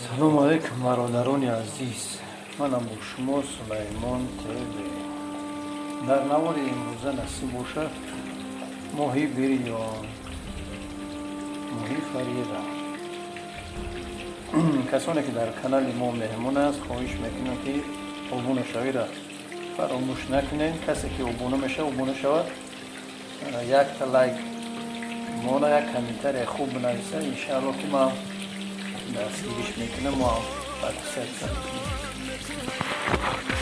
Салому алейкум, бародарони азиз. Манам бо шумо Сулаймон ТВ. Дар навори имрӯза, насиб бошад, моҳи бирён, моҳи фарира. Касоне ки дар канали мо меҳмон аст, хоҳиш мекунам, ки обунашавиро фаромӯш накунед. Касе ки обуна мешавад, обуна шавад, якта лайк мона, як комментария хуб бинависа. Иншаалло, ки ман дастгириш мекунам, мо подписаться мекунем.